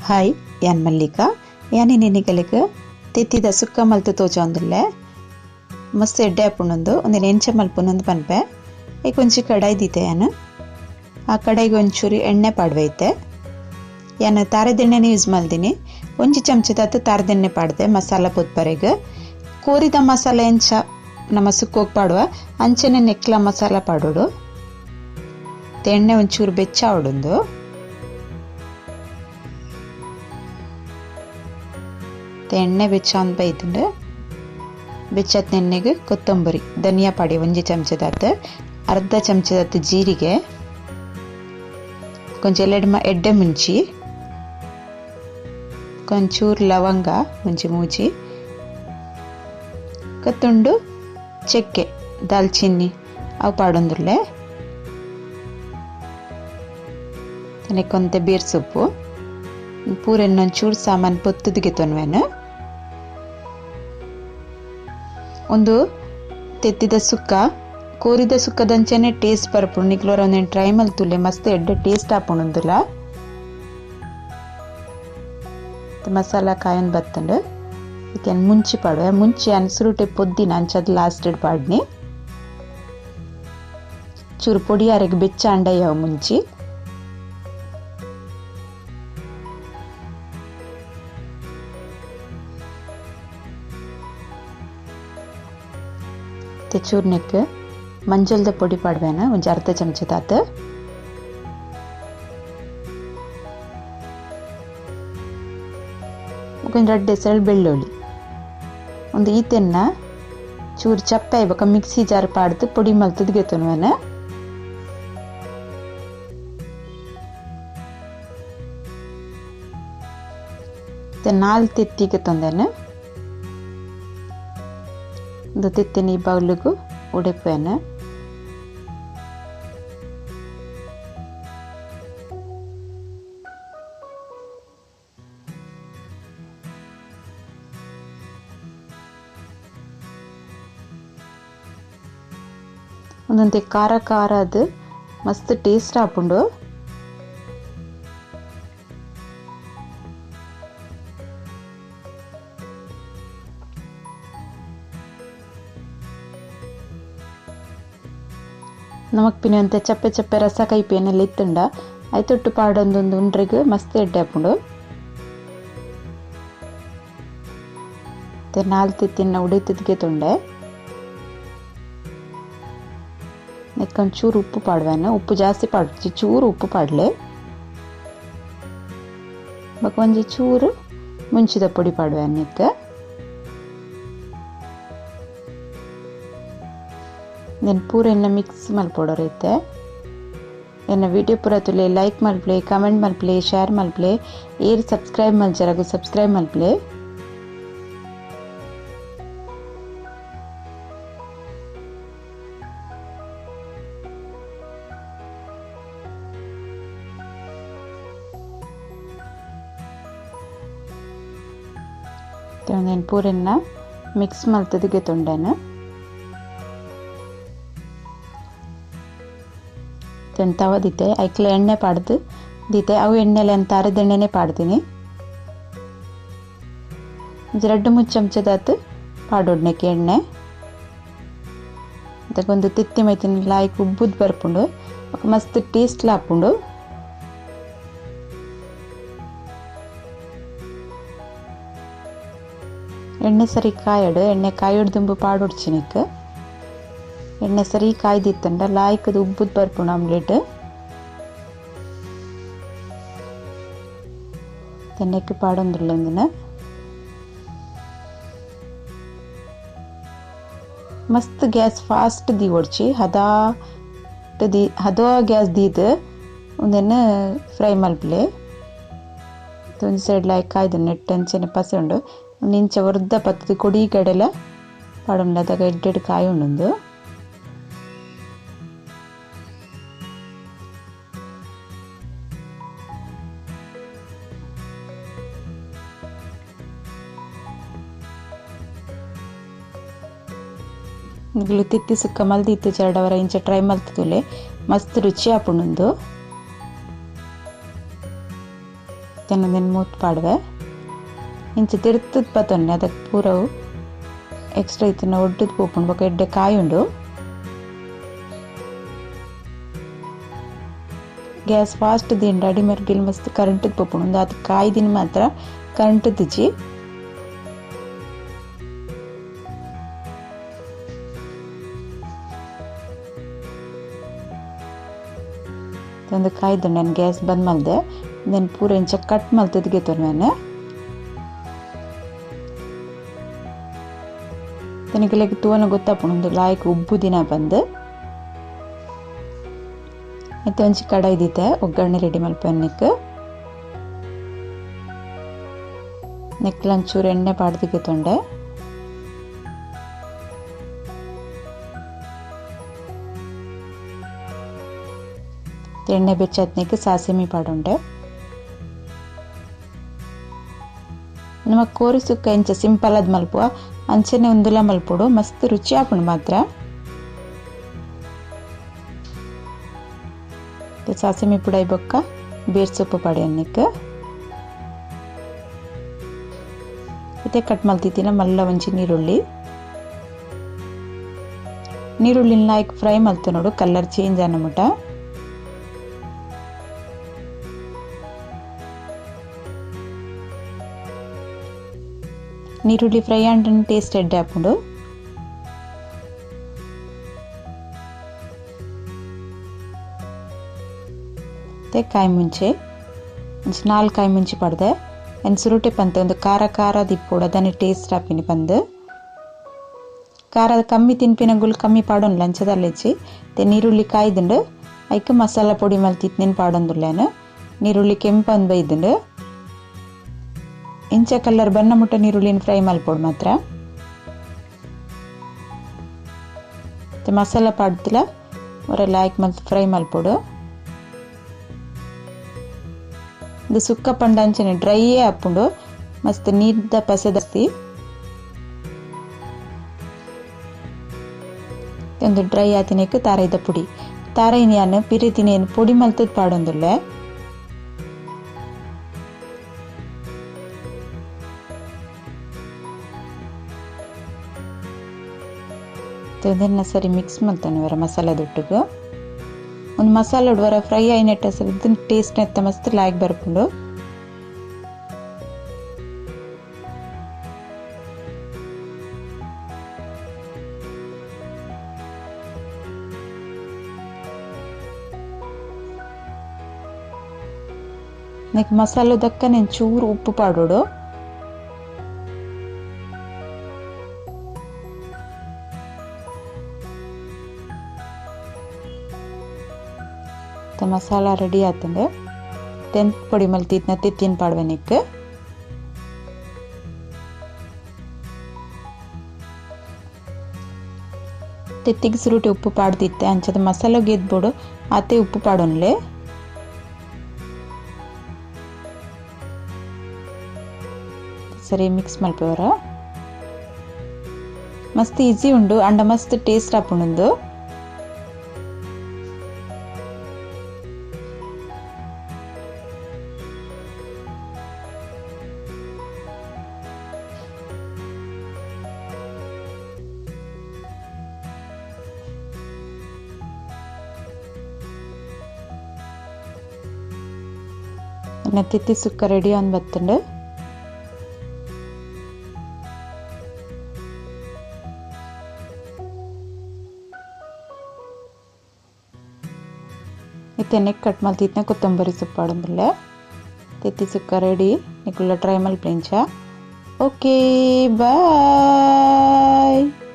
Hi ಯಾನ್ ಮಲ್ಲಿಕಾ ಯಾನಿ ನಿನಿಗಲಿಗೆ ತೆತ್ತಿದ ಸುಕ್ಕ ಮಲ್ತು ತೋಜೊಂದುಲ್ಲೆ ಮಸ್ತ್ ಎಡ್ಡೆ ಆಪುಂಡು ಉಂದೆನ್ ಎಂಚ ಮಲ್ಪುನಂದು ಪನ್ಪೆ. ಐಕ್ ಒಂಜಿ ಕಡಾಯಿ ದೀತೆ ಯಾನ್. ಆ ಕಡಾಯಿಗ್ ಒಂಚೂರು ಎಣ್ಣೆ ಪಾಡ್ವೈತೆ. ಯಾನ್ ತಾರೆದೆಣ್ಣೆನೆ ಯೂಸ್ ಮಲ್ದಿನಿ. ಒಂಜಿ ಚಮಚದಾತ್ ತಾರೆದೆಣ್ಣೆ ಪಾಡ್ದೆ ಮಸಾಲ ಪೊತ್ಪರೆಗ್. ಕೋರಿದ ಮಸಾಲೆ ಎಂಚ ನಮ್ಮ ಸುಕ್ಕೋಗ್ ಪಾಡುವ ಅಂಚನೆ ನೆಕ್ಲ ಮಸಾಲ ಪಾಡೋಡು. ಎಣ್ಣೆ ಒಂಚೂರು ಬೆಚ್ಚ ಆವೊಡುಂದು. ಎಣ್ಣೆ ಬೆಚ್ಚ ಅಂದ್ ಬೈದುಂಡು. ಬೆಚ್ಚತ್ ಎಣ್ಣೆಗೆ ಕೊತ್ತಂಬರಿ ಧನಿಯಾ ಪಾಡಿ ಒಂಜಿ ಚಮಚದಾತ್, ಅರ್ಧ ಚಮಚದಾತ್ ಜೀರಿಗೆ, ಕೊಂಚ ಎಡ್ಡೆ ಮುಂಚಿ, ಕೊಂಚೂರು ಲವಂಗ ಒಂಜಿ ಮೂಜಿ, ಕತ್ತುಂಡು ಚಕ್ಕೆ ದಾಲ್ಚಿನ್ನಿ ಅವು ಪಾಡೊಂದುಲ್ಲೆ. ಕೊಂತೆ ಬೇರ್ ಸೊಪ್ಪು ಪೂರೆನ್ನೊಂಚೂರು ಸಾಮಾನು ಪೊತ್ತುದಿಗೆ ತೊನ್ವೆನು. ಒಂದು ತೆತ್ತಿದ ಸುಕ್ಕ ಕೋರಿದ ಸುಕ್ಕದಂಚನೆ ಟೇಸ್ಟ್ ಬರ್ಪುಂಡು. ನಿಕ್ಲೋರ ಒಂದೇನು ಟ್ರೈ ಮಲ್ತುಲ್ಲೆ ಮಸ್ತ್ ಎಡ್ಡೆ ಟೇಸ್ಟ್ ಆಪುಂಡುಂದುಲ. ಮಸಾಲ ಕಾಯೊಂದು ಬತ್ತುಂಡು. ಇದಕ್ಕೆ ಮುಂಚಿ ಪಾಡುವೆ. ಮುಂಚಿ ಅನ್ ಸುರುಟೆ ಪೊದ್ದಿನ ಅಂಚದ ಲಾಸ್ಟ್ ಪಾಡ್ನಿ. ಚೂರು ಪೊಡಿಯಾರಿಗೆ ಬೆಚ್ಚ ಅಂಡಯ್ಯವು ಮುಂಚಿ. ಚೂರ್ನೆಕ್ ಮಂಜಲ್ದ ಪೊಡಿ ಪಾಡ್ವೇನ ಒಂಜಿ ಅರ್ಧ ಚಮಚದಾತ್. ಒಂಜಿ ರಡ್ಡ್ ಎಸಳ್ ಬೆಳ್ಳುಳ್ಳಿ ಒಂದು ಈತೆನ್ನ ಚೂರು ಚಪ್ಪೆ ಬೊಕ ಮಿಕ್ಸಿ ಜಾರ್ ಪಾಡ್ದು ಪೊಡಿ ಮಲ್ತುದು ಗೆತೊನುವೆನ. ನಾಲ್ ತೆತ್ತಿ ಗೆತೊಂದೆನ. ಒಂದು ತೆತ್ತಿನ ಈ ಬೌಲುಗು ಉಡೆಪೇನ. ಒಂದೊಂತೆ ಖಾರ ಖಾರ ಅದು ಮಸ್ತ್ ಟೇಸ್ಟ್ ಆಪುಂಡು. ನಮಕ್ ಪಿನ ಅಂತೆ ಚಪ್ಪೆ ಚಪ್ಪೆ ರಸ ಕೈಪೇನೆಲ್ಲ ಇತ್ತುಂಡ ಐತೊಟ್ಟು ಪಾಡೊಂದೊಂದು ಉಂಡ್ರೆಗ್ ಮಸ್ತ್ ಎಡ್ಡೆ ಆಪುಂಡು. ನಾಲ್ ತಿನ್ನ ಉಡಿತಿದ್ಗೆ ತೊಂಡೆ. ಚೂರು ಉಪ್ಪು ಪಾಡ್ವೇನ. ಉಪ್ಪು ಜಾಸ್ತಿ ಪಾಡ್ಚಿ, ಚೂರು ಉಪ್ಪು ಪಾಡ್ಲೆ. ಬೊಕ ಒಂಜಿ ಚೂರು ಮುಂಚಿದ ಪೊಡಿ ಪಾಡ್ವೇನ ನೆಕ್. ನೆನ್ ಪೂರೆನ್ನ ಮಿಕ್ಸ್ ಮಲ್ಪೊಡೊರೈತೆ. ಎನ್ನ ವಿಡಿಯೋ ಪೂರ ತುಲೆ ಲೈಕ್ ಮಲ್ಪಲೆ, ಕಮೆಂಟ್ ಮಲ್ಪಲೆ, ಶೇರ್ ಮಲ್ಪಲೆ. ಏರ್ ಸಬ್ಸ್ಕ್ರೈಬ್ ಮಲ್ಜರಗು ಸಬ್ಸ್ಕ್ರೈಬ್ ಮಲ್ಪಲೆ. నేను ಪೂರೆನ್ನ ಮಿಕ್ಸ್ ಮಲ್ತುದು ತೊಂಡೆನು. ತವ ದೀತೆ ಐಕ್ಲ ಎಣ್ಣೆ ಪಾಡ್ದು ದೀತೆ. ಅವು ಎಣ್ಣೆಲೆ ಅಂತ ತಾರೆದೆಣ್ಣೆನೆ ಪಾಡ್ತೀನಿ. ರಡ್ಡು ಮೂರು ಚಮಚದಾತು ಪಾಡೊಡ್ನೆಕ್ಕೆ ಎಣ್ಣೆ. ಅದಕ್ಕೊಂದು ತಿತ್ತಿ ಮೈತಿನ ಲಾಯ್ಕ್ ಉಬ್ಬುದು ಬರ್ಪುಂಡು. ಮಸ್ತ್ ಟೇಸ್ಟ್ಲ ಆಪುಂಡು. ಎಣ್ಣೆ ಸರಿ ಕಾಯಡು. ಎಣ್ಣೆ ಕಾಯೊಡು ದುಂಬು ಪಾಡೊಡ್ಚಿನಿಕ್. ಎಣ್ಣೆ ಸರಿ ಕಾಯ್ದಿತ್ತಂಡ ಲಾಯ್ಕದ ಉಬ್ಬುದು ಬರ್ಪುಂಡು ಆಮ್ಲೆಟ್. ತೆನ್ನೆಕ್ಕೆ ಪಾಡೊಂದುಲ್ಲ. ಮಸ್ತ್ ಗ್ಯಾಸ್ ಫಾಸ್ಟ್ ದೀವೊಡ್ಚಿ. ಹದಾ ಹದೋ ಗ್ಯಾಸ್ ದೀದ್ ಉಂದೆನ್ ಫ್ರೈ ಮಲ್ಪಲೆ. ಒಂಜಿ ಸೈಡ್ ಲಾಯ್ಕ್ ಕಾಯ್ದು ನೆಟ್ ಅಂಚನೆ ಪಸೆ ಉಂಡು. ನಿಂಚ ಒರ್ದ ಪತ್ತದ ಕೊಡಿ ಕಡೆಲ ಪಾಡೊಂಡು. ಅದಾಗ ಎಡ್ಡೆಡ್ ಕಾಯಿ ಉಂಡು. ನಿಗುಲು ತಿತ್ತಿ ಸುಕ್ಕ ಮಲ್ದಿತ್ತು ಚರಡವರ ಇಂಚ ಟ್ರೈ ಮಲ್ತುಲೆ ಮಸ್ತ್ ರುಚಿ ಆಪುಂಡು. ಇತ್ತೇನೊಂದಿನ ಮೂತ್ ಪಾಡುವೆ ಇಂಚ ತಿರ್ತದ ಪತ್ತೊನ್ನೆ ಅದಕ್ಕೆ ಪೂರವು ಎಕ್ಸ್ಟ್ರಾ ಇತ್ತಿನ ಒಡ್ಡದ ಪೋಪುಂಡು ಬೊಕ ಎಡ್ಡೆ ಕಾಯಿ ಉಂಡು. ಗ್ಯಾಸ್ ಫಾಸ್ಟ್ ದಿಂಡ ಅಡಿಮೆರ್ಗಿಲ್ ಮಸ್ತ್ ಕರೆಂಟ್ ಪೋಪುಂಡು ಒಂದು ಅದು ಕಾಯಿ ದಿನ ಮಾತ್ರ ಕರೆಂಟ್ ದಿಜಿ. ಒಂದು ಕಾಯ್ದು ನಾನು ಗ್ಯಾಸ್ ಬಂದ್ ಮಲ್ದೆ ನಾನು ಪೂರ ಇಂಚ ಕಟ್ ಮಲ್ತದ ನಾನು ತನಗೆ ತೂವನ ಗೊತ್ತಾಪುಂಡು ಒಂದು ಲಾಯ್ಕ್ ಉಬ್ಬು ದಿನ ಬಂದು. ಮತ್ತೆ ಒಂಜಿ ಕಡಾಯಿ ದಿತ್ತೆ ಒಗ್ಗರಣೆ ರೆಡಿ ಮಲ್ಪೆನ್ನಿಕ್ ನೆಕ್ಲ ಒಂಚೂರು ಎಣ್ಣೆ ಪಾಡ್ದಿಗೆ ತೊಂಡೆ. ಎಣ್ಣೆ ಬೆಚ್ಚತ್ನಿಕ್ ಸಾಸಿಮೆ ಪಾಡುಂಡೆ. ನಮ್ಮ ಕೋರಿ ಸುಕ್ಕ ಇಂಚ ಸಿಂಪಲ್ ಅದ್ ಮಲ್ಪುವ ಅಂಚನೆ ಉಂದುಲ ಮಲ್ಪೊಡು ಮಸ್ತ್ ರುಚಿ ಆಪುಂಡು ಮಾತ್ರ. ಸಾಸಿಮೆ ಪುಡೈ ಬೊಕ್ಕ ಬೇರ್ ಸೊಪ್ಪು ಪಾಡಿ ಅನ್ನಕ್ಕೆ. ಇತ್ತೆ ಕಟ್ ಮಲ್ತಿತ್ತಿನ ಮಲ್ಲ ಒಂಜಿ ನೀರುಳ್ಳಿ ನೀರುಳ್ಳಿನ ಲಾಯ್ಕ್ ಫ್ರೈ ಮಲ್ತು ನೋಡು ಕಲರ್ ಚೇಂಜ್ ಆನ ಮುಟ. ನೀರುಳ್ಳಿ ಫ್ರೈ ಆಂಡ್ ಟೇಸ್ಟ್ ಎಡ್ಡೆ ಆಪುಂಡು. ಕಾಯಿ ಮುಂಚೆ ಒಂಜಿ 4 ಕಾಯಿ ಮುಂಚೆ ಪಡ್ದೆ ಎನ್ ಸುರುಟೆ ಪಂತೆ ಒಂದು ಖಾರ ಖಾರ ದಿಪ್ಪೋಡು ಅದನ್ನೇ ಟೇಸ್ಟ್ ಆಪಿನಿ ಪಂದು. ಖಾರ ಕಮ್ಮಿ ತಿನ್ಪಿನಗುಲ್ ಕಮ್ಮಿ ಪಾಡೊನ್ ಲಂಚದಲ್ಲೆಚ್ಚಿ. ತೆ ನೀರುಳ್ಳಿ ಕಾಯ್ದುಂಡು ಐಕ್ ಮಸಾಲ ಪೊಡಿ ಮಲ್ತಿತ್ನೇನು ಪಾಡೊಂದುಲ್ಲೇನು. ನೀರುಳ್ಳಿ ಕೆಂಪಂದು ಬೈದುಂಡು ಇಂಚ ಕಲರ್ ಬಣ್ಣ ಮುಟ್ಟ ನೀರುಳ್ಳಿನ ಫ್ರೈ ಮಲ್ಪೊಡು ಮಾತ್ರ. ಮಸಾಲ ಪಾಡ್ತಿಲ್ಲ ಹೊರ ಲಾಯ್ಕ್ ಮಲ್ತ್ ಫ್ರೈ ಮಲ್ಪೊಡು. ಇದು ಸುಕ್ಕ ಪಂಡ ಅಂಚನೆ ಡ್ರೈಯೇ ಆಪುಂಡು ಮಸ್ತ್ ನೀರ್ದ ಪಸೆದಸ್ತಿ. ಒಂದು ಡ್ರೈ ಆತಿನಕ್ಕೆ ತಾರೈದ ಪುಡಿ ತಾರೈನ ಯಾನ್ ಪಿರಿತಿನೇನು ಪೊಡಿ ಮಲ್ತದ ಪಾಡೊಂದುಲ್ಲೆ. ಸರಿ ಮಿಕ್ಸ್ ಮಲ್ತಾನೆ ವರ ಮಸಾಲ ದೊಟ್ಟುಗು ಒಂದು ಮಸಾಲೆ ವರ ಫ್ರೈ ಆಯಿನೆಟ್ಟ ಸರಿ ಟೇಸ್ಟ್ ನೆತ್ತ ಮಸ್ತ್ ಲಾಯ್ಕ್ ಬರ್ಪುಂಡು. ನೆಕ್ ಮಸಾಲೆ ದಕ್ಕ నేను ಚೂರು ಉಪ್ಪು ಪಾಡೋಡು. ಮಸಾಲ ರೆಡಿ ಆತಂಡು ತೆಂತ್ ಪೊಡಿ ಮಲ್ತಿತ್ನ ತೆತ್ತಿನ ಪಾಡುವೆ ನೆಕ್. ತೆತ್ತಿಗೆ ಸುರುಟಿ ಉಪ್ಪು ಪಾಡ್ದಿತ್ತೆ ಅಂಚದ ಮಸಾಲೆ ಗೆದ್ಬೋಡು ಆತೆ ಉಪ್ಪು ಪಾಡೊನ್ಲೆ. ಸರಿ ಮಿಕ್ಸ್ ಮಲ್ಪೆವರ ಮಸ್ತ್ ಈಸಿ ಉಂಡು ಅಂಡ ಮಸ್ತ್ ಟೇಸ್ಟ್ ಆಪುಂಡು. ತೆತ್ತಿ ಸುಕ್ಕ ರೆಡಿ ಆನ್ ಬತ್ತುಂಡು. ಇತ್ತೆ ನೆಕ್ ಕಟ್ ಮಲ್ತಿತ್ನ ಕೊತ್ತಂಬರಿ ಸೊಪ್ಪು ಪಾಡೊಂದುಲ್ಲೆ. ತೆತ್ತಿ ಸುಕ್ಕ ರೆಡಿ ನಿಕುಲ್ಲ ಟ್ರೈ ಮಲ್ಪುಲೆಂಚ. Okay bye.